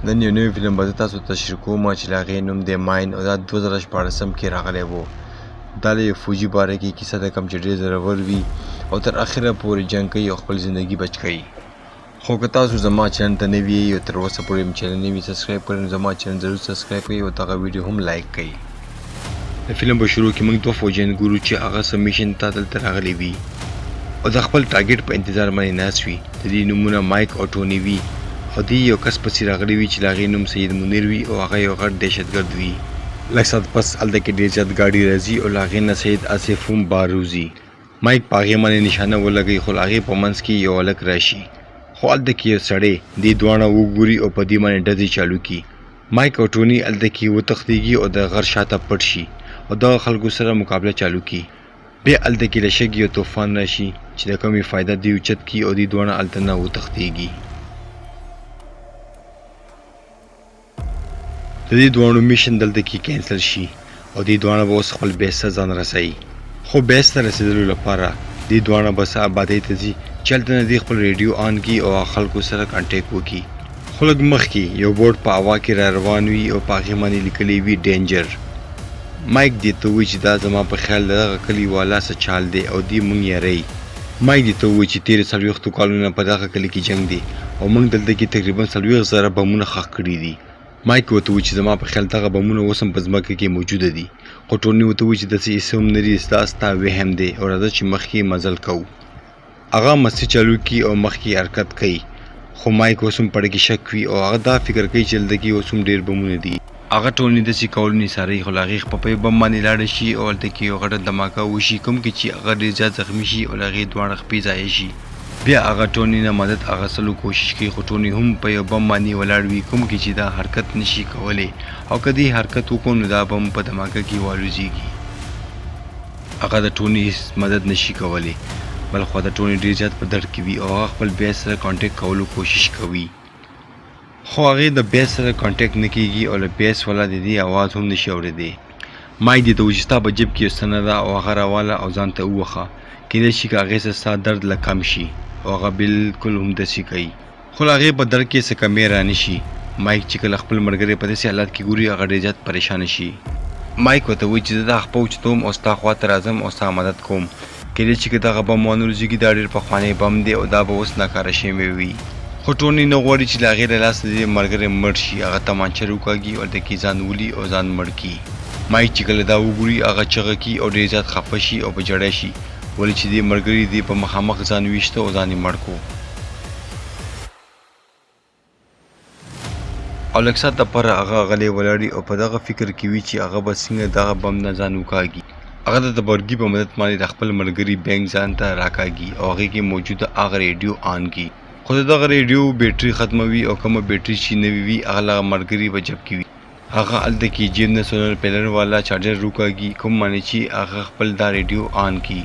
نن یو نوی فلم به زه تاسو ته تشریح کوم چې له هغې نوم دی ماین او دا 2016 کې راغلی وو. دا له یو فوجي باره کې کیسه ده کوم چې ډېر زړور وي او تر اخره پورې جنګ کوي او خپل زندګي بچ کوي. خو که تاسو زما چینل ته نوي یئ او تر اوسه پورې مې چینل نه وي سبسکرایب کړی نو زما چینل ضرور سبسکرایب کړئ او دغه ویډیو هم لایک کړئ. د فلم په شروع کې موږ دوه فوجیان ګورو چې هغه څه میشن ته دلته راغلي وي او د خپل ټارګټ په انتظار باندې ناست وي. د دې نومونه مایک او ټوني وي او دی یو کس پسې راغلي وي چې د هغې نوم سید منیر وي او هغه یو غټ دهشتګرد وي. لږ ساعت پس هلته کې ډېر زیات ګاډي راځي او له هغې نه سید آصف هم بار وځي. مایک په هغې باندې نشانه ولګوي خو له هغې په منځ کې یو هلک راشي خو هلته کې یو سړی دې دواړه وګوري او په دې باندې ډزې چالو کړي. مایک او ټوني هلته کې وتښتېږي او د غر شاته پټ شي او دغه خلکو سره مقابله چالو کړي. بیا هلته کې له شګې یو طوفان راشي چې د کومې فایده دوی اوچت کړي او دوی دواړه هلته نه وتښتېږي. د دې دواړو میشن دلته کې کینسل شي او دې دواړه به اوس خپل بیس ته ځان رسوي. خو بیس ته رسېدلو لپاره دې دواړه به څه آبادۍ ته ځي چې هلته نه دې خپل ریډیو آن کړي او هغه خلکو سره کانټیکټ وکړي. خو لږ مخکې یو بورډ په هوا کې را روان وي او په هغې باندې لیکلي وي ډینجر. مایک دې ته ووایي چې دا زما په خیال د دغه کلي والا څه چال دی او دې مونږ یروي. مایک دې ته ووایي چې تېرو 40 کالو نه په دغه کلي کې جنګ دی او مونږ دلته کې تقریبا 40,000 بمونه ښخ کړي دي. مایک ورته ووایي چې زما په خیال دغه بمونه اوس هم په ځمکه کې موجوده دي. خو ټوني ورته ووایي چې داسې هېڅ هم نه دي، دا ستا وهم دی او راځه چې مخکې مزل کوو. هغه مستي چالو کړي او مخکې حرکت کوي خو مایک اوس هم په کې شک وي او هغه دا فکر کوي چې دلته کې اوس هم ډېر بمونه دي. هغه ټوني داسې کولو نثاروي خو له هغې خپه په یو بم باندې لاړه شي او هلته کې یو غټه دماکه وشي کوم کې چې هغه ډېر زیات زخمي شي او له هغې دواړه خپې ضایع شي. بیا هغه ټوني نه مدد اخیستلو کوشش کوي خو ټوني هم په یو بم باندې ولاړ وي کوم کې چې دا حرکت نشي کولی او که دې حرکت وکړو نو دا بم په دماکه کې والوزیږي. هغه د ټوني هیڅ مدد نشي کولی. بل خوا ته ټوني ډیر زیات په درد کې وي او هغه خپل بیس سره کانټیکټ کولو کوشش کوي خو هغې د بیس سره کانټیکټ نه کیږي او له بیس والا د دې اواز هم نشي اوریدی. مایک دې ته ووایي چې ستا په جیب کې یو څه نه ده او هغه راواله او ځان ته ووښه کیدای شي که هغې سره ستا درد لږ کم شي او هغه بلکل هم داسې کوي. خو له هغې په درد کې څه کمی رانه شي. مایک چې کله خپل ملګری په داسې حالت کې ګوري هغه ډېر زیات پریشانه شي. مایک ورته وایي چې زه دا خپه اوچتوم او ستا خوا ته راځم او ستا مدد کوم. کېدای شي که دغه بم وانورځېږي دا ډېر پخوانی بم دی او دا به اوس ناکاره شوی وي. خو ټوني نه غواړي چې له هغې له لاسه د دې ملګری مړ شي. هغه تمانچه راوکاږي او هلته کې ځان ولي او ځان مړ کړي. مایک چې کله دا وګوري هغه چغه کړي او ډېر زیات خفه شي او په ژړا شي ولې چې دې ملګري دې په مخامخ ځان ویشته او ځان یې مړ کړو. او لږ ساعت لپاره هغه غلی ولاړ وي او په دغه فکر کې وي چې هغه به څنګه دغه بم نه ځان وکاږي. هغه د تبرګي په مدد باندې د خپل ملګري بینک ځان ته راکاږي او هغې کې موجوده هغه ریډیو آن کړي. خو د دغه ریډیو بیټري ختمه وي او کومه بیټري چې نوې وي هغه له ملګري په جب کې وي. هغه هلته کې جیب نه سولر پینل والا چارجر روکاږي کوم باندې چې هغه خپل دا ریډیو آن کړي.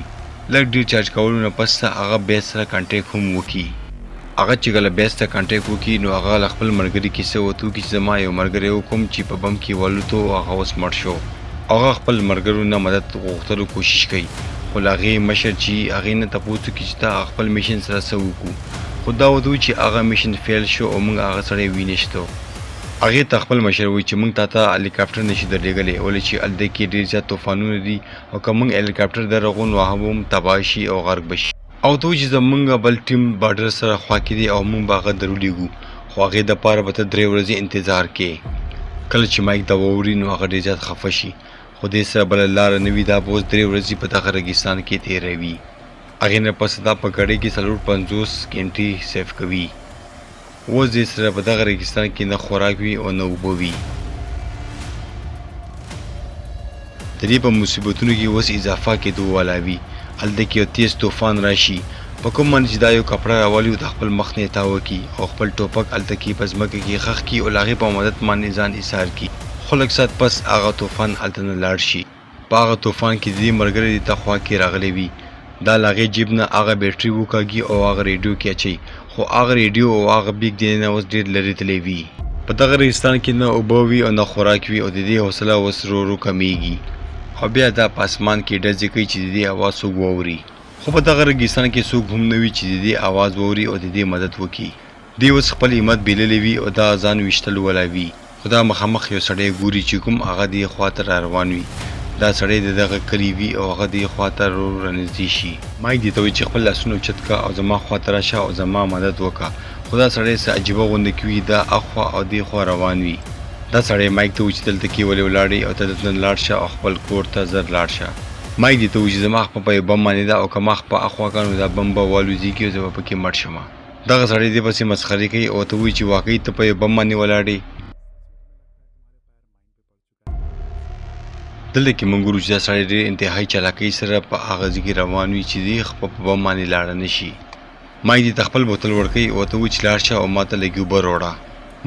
لږ ډیر چارج کولو نه پس هغه بیس سره کانټیک هم وکړي. هغه چې کله بیس ته کانټیک وکړي نو هغه له خپل ملګري کیسه ورته وکړي چې زما یو ملګری و کوم چې په بم کې والوتو او هغه اوس مړ شو. هغه خپل ملګرو نه مدد غوښتلو کوشش کوي خو له هغې مشر چې هغې نه تپوس وکړي چې تا خپل میشن سره څه وکړو خو دا ورته ووایي چې هغه میشن فیل شو او موږ هغه سړی وینشتو. هغې ته خپل مشر وایي چې موږ تاته هلیکاپټر نشي درلېږلی ولې چې هلته کې ډېر زیات طوفانونه دي او که موږ هلیکاپټر درغو نو هغه به هم تباه شي او غرق به شي. او ته وایي چې زموږ بل ټیم بارډر سره خوا کې دی او موږ به هغه درولېږو خو هغې دپاره به ته 3 ورځې انتظار کې. کله چې مایک دا واوري نو هغه ډېر زیات خفه شي خو دې سره بله لاره نه وي دا به اوس 3 ورځې په دغه رګستان کې تېروي. هغې نه پس دا په ګړۍ کې 54 ګنټې سیف کوي. اوس دې سره په دغه ریګستان کې نه خوراک وي او نه اوبه وي. د دې په مصیبتونو کې اوس اضافه کېدو والا وي. هلته کې یو تیز طوفان راشي په کوم باندې چې دا یو کپړه راولي او د خپل مخ نه یې تاوه کړي او خپل ټوپک هلته کې په ځمکه کې ښخ کړي او له هغې په مدد باندې ځان ایسار کړي. خو لږ ساعت پس هغه طوفان هلته نه لاړ شي. په هغه طوفان کې د دې ملګری دې ته خوا کې راغلی وي. دا له هغې جیب نه هغه بیټري وکاږي او هغه ریډیو کې اچوي خو هغه ریډیو او هغه بیګ دې نه اوس ډیر لرې تللی وي. په دغه ریګستان کې نه اوبه وي او نه خوراک وي او د دې حوصله اوس ورو ورو کمیږي او بیا دا په اسمان کې ډزې کوي چې د دې اواز څوک واوري خو په دغه ریګستان کې څوک هم نه وي چې د دې اواز واوري او د دې مدد وکړي. دی اوس خپل همت بیللی وي او دا ځان ویشتلو والا وي. خو دا مخامخ یو سړی ګوري چې کوم هغه دې خوا ته راروان وي. دا سړی د دغه کلي وي او هغه دې خوا ته ورو رانږدې شي. مایک دې ته وایي چې خپل لاسونه اوچت که او زما خوا ته راشه او زما مدد وکړه. خو دا سړی څه عجیبه غوندې کې وي، دا اخوا او دې خوا روان وي. دا سړی مایک ته وایي چې دلته کې ولې ولاړ یې او ته دلته نه لاړ شه او خپل کور ته زر لاړ شه. مایک دې ته وایي چې زما خپه په یو بم باندې ده او که ما خپه اخوا کړه نو دا بم به والوزیږي او زه به پکې مړ شم. دغه سړی دې پسې مسخرې کوي او ورته وایي چې واقعي ته په یو بم باندې ولاړ یې؟ دلته کې موږ ګورو چې دا سړی ډېر انتهایي چالاکۍ سره په هغه ځای کې روان وي چې دی خپه په بم باندې لاړه نه شي. مایک دې ته خپل بوتل ورکوي او ورته وایي چې لاړ شه او ماته لږې اوبه راوړه.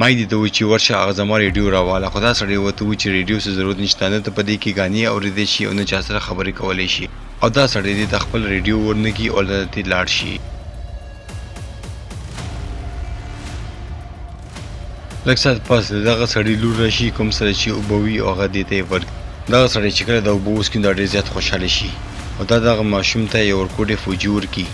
مایک دې ته وایي چې ورشه هغه زما ریډیو راواله، خو دا سړی ورته وایي چې ریډیو څه ضرورت نشته، نه ته په دې کې ګانې اورېدی شي او نه چا سره خبرې کولی شي. او دا سړی دې ته خپل ریډیو ورنه کړي او له دې لاړ شي. لږ ساعت پس د دغه سړي لور راشي کوم سره چې اوبه وي او هغه دې ته یې ورکړي. دغه سړی چې کله دا اوبه وڅکي نو دا ډېر زیات خوشحاله شي او دا دغه ماشوم ته یو ورکوټی فوجي ورکړي.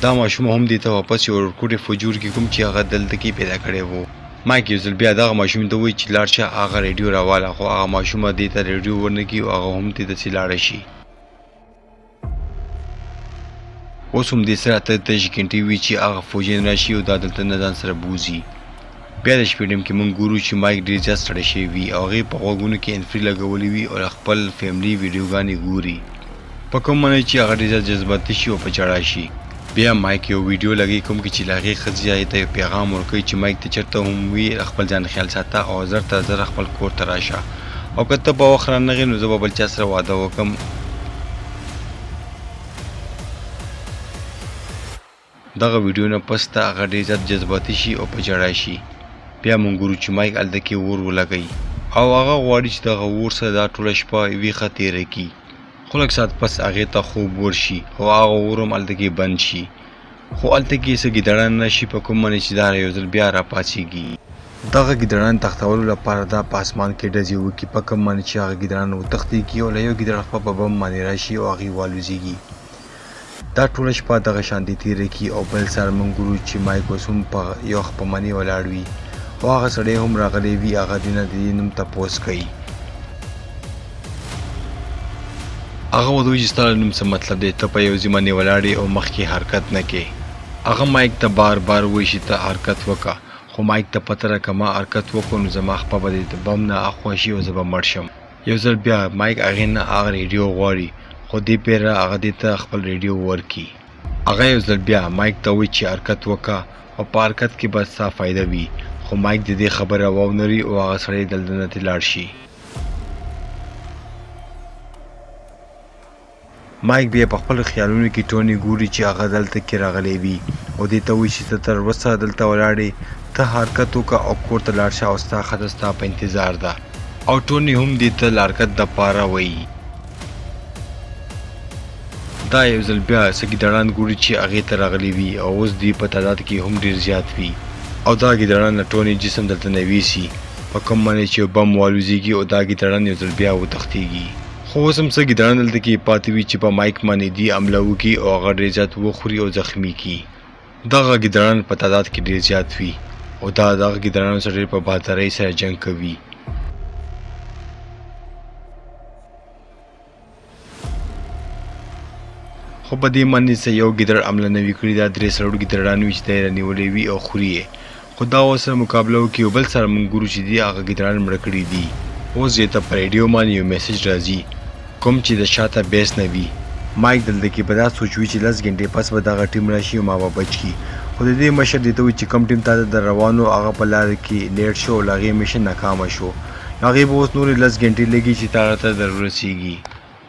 دا ماشوم هم دې ته واپس یو ورکوټی فوجي ورکړي کوم چې هغه دلته کې پیدا کړی وو. مایک یو ځل بیا دغه ماشوم ته وایي چې لاړ شه هغه ریډیو راواله، خو هغه ماشومه دې ته ریډیو ورنه کړي او هغه هم دې دسې لاړه شي. اوس هم دې سره 38 ګنټې وي چې هغه فوجیان راشي او دا دلته نه ځان سره بوځي. بیا د شپې ټیم کې موږ ګورو چې مایک ډېر زیات ستړی شوی وي او هغې په غوږونو کې انفري لګولې وي او له خپل فیملي ویډیوګانې ګوري، په کوم معنی چې هغه ډېر زیات جذباتي شي او په ژړا شي. بیا مایک یو ویډیو لګوي کوم کې چې له هغې ښځې هغې ته یو پیغام ورکوي چې مایک ته چېرته هم وي له خپل ځان خیال ساته او زر تر زره خپل کور ته راشه او که ته په وخت رانغې نو زه به بل چا سره واده وکړم. دغه ویډیو نه پس ته هغه ډیر زیات جذباتي شي او په ژړا شي. بیا مونږ ګورو چې مایک هلته کې اور ولګوي او هغه غواړي چې دغه اور سره دا ټوله شپه ویښه تیره کړي، خو لږ ساعت پس هغې ته خوب ورشي او هغه اور هم هلته کې بند شي، خو هلته کې څه ګیدړان راشي په کوم باندې چې دا یو ځل بیا راپاڅیږي. دغه ګیدړان تښتولو لپاره دا په اسمان کې ډزې وکړي په کوم باندې چې هغه ګیدړان وتښتیږي او له یو ګیدړ خپه په بم باندې راشي او هغوی والوزیږي. دا ټوله شپه دغه شانتې تیره کړي او بل سهار موږ ګورو چې مایک اوس هم په یو خپمنې ولاړ وي او هغه سړی هم راغلی وي، هغه دې نه د دې نوم تپوس کوي. هغه ورته وایي چې ستا له نوم څه مطلب دی، ته په یو ځای باندې ولاړ یې او مخکې حرکت نه کوې. هغه مایک ته بار بار وایي چې ته حرکت وکړه، خو مایک ته پته ده که ما حرکت وکړو نو زما خپه به د بم نه اخوا شي او زه به مړ شم. یو ځل بیا مایک هغې نه هغه ریډیو غواړي، خو دې پیره هغه دې ته خپل ریډیو ورکړي. هغه یو ځل بیا مایک ته وایي چې حرکت وکړه او په حرکت کې به ستا فایده وي، خو مایک د دې خبره واونري او هغه سړی دلته نه ترې لاړ شي. مایک بیا په خپلو خیالونو کې ټوني ګوري چې هغه دلته کې راغلی وي او دې ته وایي چې ته تر اوسه دلته ولاړ یې، ته حرکت وکړه او کور ته لاړ شه او ستا ښځه ستا په انتظار ده. او ټوني هم دې ته لارکت دپاره وایي. دا یو ځل بیا څه ګیدړان ګوري چې هغې ته راغلي وي او اوس دوی په تعداد کې هم ډیر زیات وي او دا ګیدړان له ټوني جسم دلته نه ویسي په کوم باندې چې یو بم والوزیږي او دا ګیدړان یو ځل بیا وتښتیږي. خو اوس هم څه ګیدړان دلته کې پاتې وي چې په مایک باندې دوی حمله وکړي او هغه ډیر زیات وخوري او زخمي کړي. دغه ګیدړان په تعداد کې ډیر زیات وي او دا دغه ګیدړانو سره ډیر په بهادرۍ سره جنګ کوي. خو په دې باندې څه یو ګیدړ حمله نه وي کړې، دا درې څلور ګیدړان وي چې دا یې رانیولی وي او خوري یې. خو دا ورسره مقابله وکړي او بل سره موږ ګورو چې دې هغه ګیدړان مړه کړي دي. اوس دې ته په ریډیو باندې یو میسج راځي کوم چې د شاته بیس نه وي. مایک دلته کې په دا سوچ وي چې لس ګنټې پس به دغه ټیم راشي او ما به بچ کړي، خو د دې مشر دې ته وایي چې کوم ټیم تاته در روان و هغه په لاره کې لیټ شو او له هغې مشن ناکامه شو، نو هغې به اوس نورې لس ګنټې لګي چې تا راته در ورسیږي.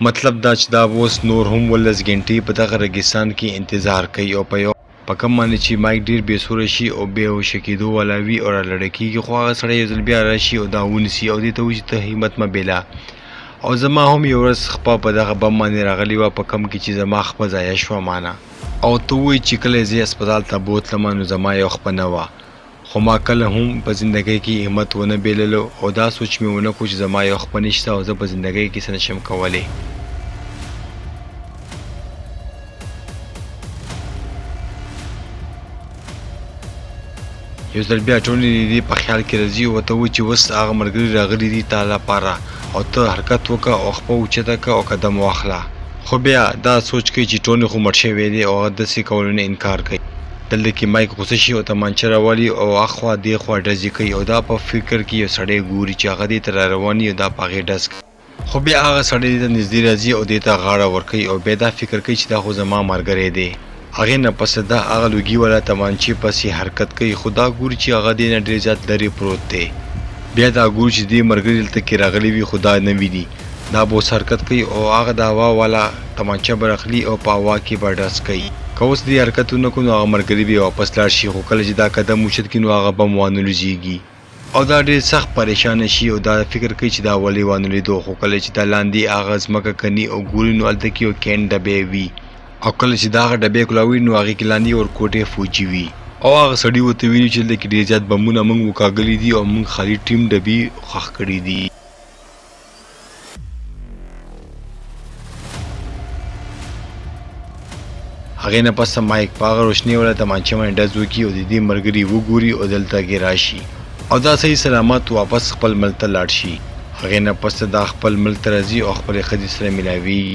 مطلب دا چې دا به اوس نور هم 17 ګنټې په دغه رګستان کې انتظار کوي او په یو په کوم باندې چې مایک ډیر بې سوره شي او بې هوشه کېدو والا وي او رالړه کېږي، خو هغه سړی یو ځل بیا راشي او دا ونیسي او دې ته وایي چې ته همت مه بېله او زما هم یو ورځ خپه په دغه بم باندې راغلې وه په کوم کې چې زما خپه ضایع شوه مانه او ته وایي چې کله یې زه هسپتال ته بوتلم نو زما یو خپه نه وه، خو ما کله هم په زندګۍ کې همت ونه بېللو او دا سوچ مې ونه کړو چې زما یو خپه نشته او زه په زندګۍ کې څه نشم کولی. یو ځل بیا ټوني د دې په خیال کې راځي او ورته وایي چې اوس هغه ملګري راغلي دي تا لپاره او ته حرکت وکړه او خپه اوچته کړه او قدم واخله. خو بیا دا سوچ کوي چې ټوني خو مړ شوی دی او هغه داسې کولو نه انکار کوي. دلته کې مایک غوسه شي او تمانچه راولي او اخوا دیخوا ډزې کوي او دا په فکر کې یو سړی ګوري چې هغه دې ته راروان وي او دا په هغې ډز کوي. خو بیا هغه سړی دې ته نږدې راځي او دې ته غاړه ورکوي او بیا دا فکر کوي چې دا خو زما ملګری دی. هغې نه پس دا هغه لوګي والا تمانچې پسې حرکت کوي خو دا ګوري چې هغه دې نه ډېر زیات لرې پروت دی. بیا دا ګوري چې دې ملګري دلته کې راغلي وي خو دا نه ویني. دا به اوس حرکت کوي او هغه د هوا والا تمانچه به راخلي او په هوا کې به ډز کوي. که اوس دې حرکت ونه کړو نو هغه ملګري به یې واپس لاړ شي خو کله چې دا قدم اوچت کړي نو هغه بم وانه لوزیږي. او دا ډېر سخت پریشانه شي او دا فکر کوي چې دا ولې وانه لیدو خو کله چې دا لاندې هغه ځمکه کني او ګوري نو هلته کې یو کین ډبی وي او کله چې دا هغه ډبی کولاوي نو هغې کې لاندې ورکوټی فوجي وي او هغه سړي ورته ویلي چې دلته کې ډېر زیات بمونه موږ وکاږلي دي او موږ خالي ټیم ډبي ښخ کړي دي. هغې نه پس مایک په هغه روشنۍ والا تمانچه باندې ډز وکړي او د دې ملګري وګوري او دلته کې راشي او دا صحیح سلامت واپس خپل ملک ته لاړ شي. هغې نه پس دا خپل ملک ته راځي او خپلې ښځې سره ملاویږي.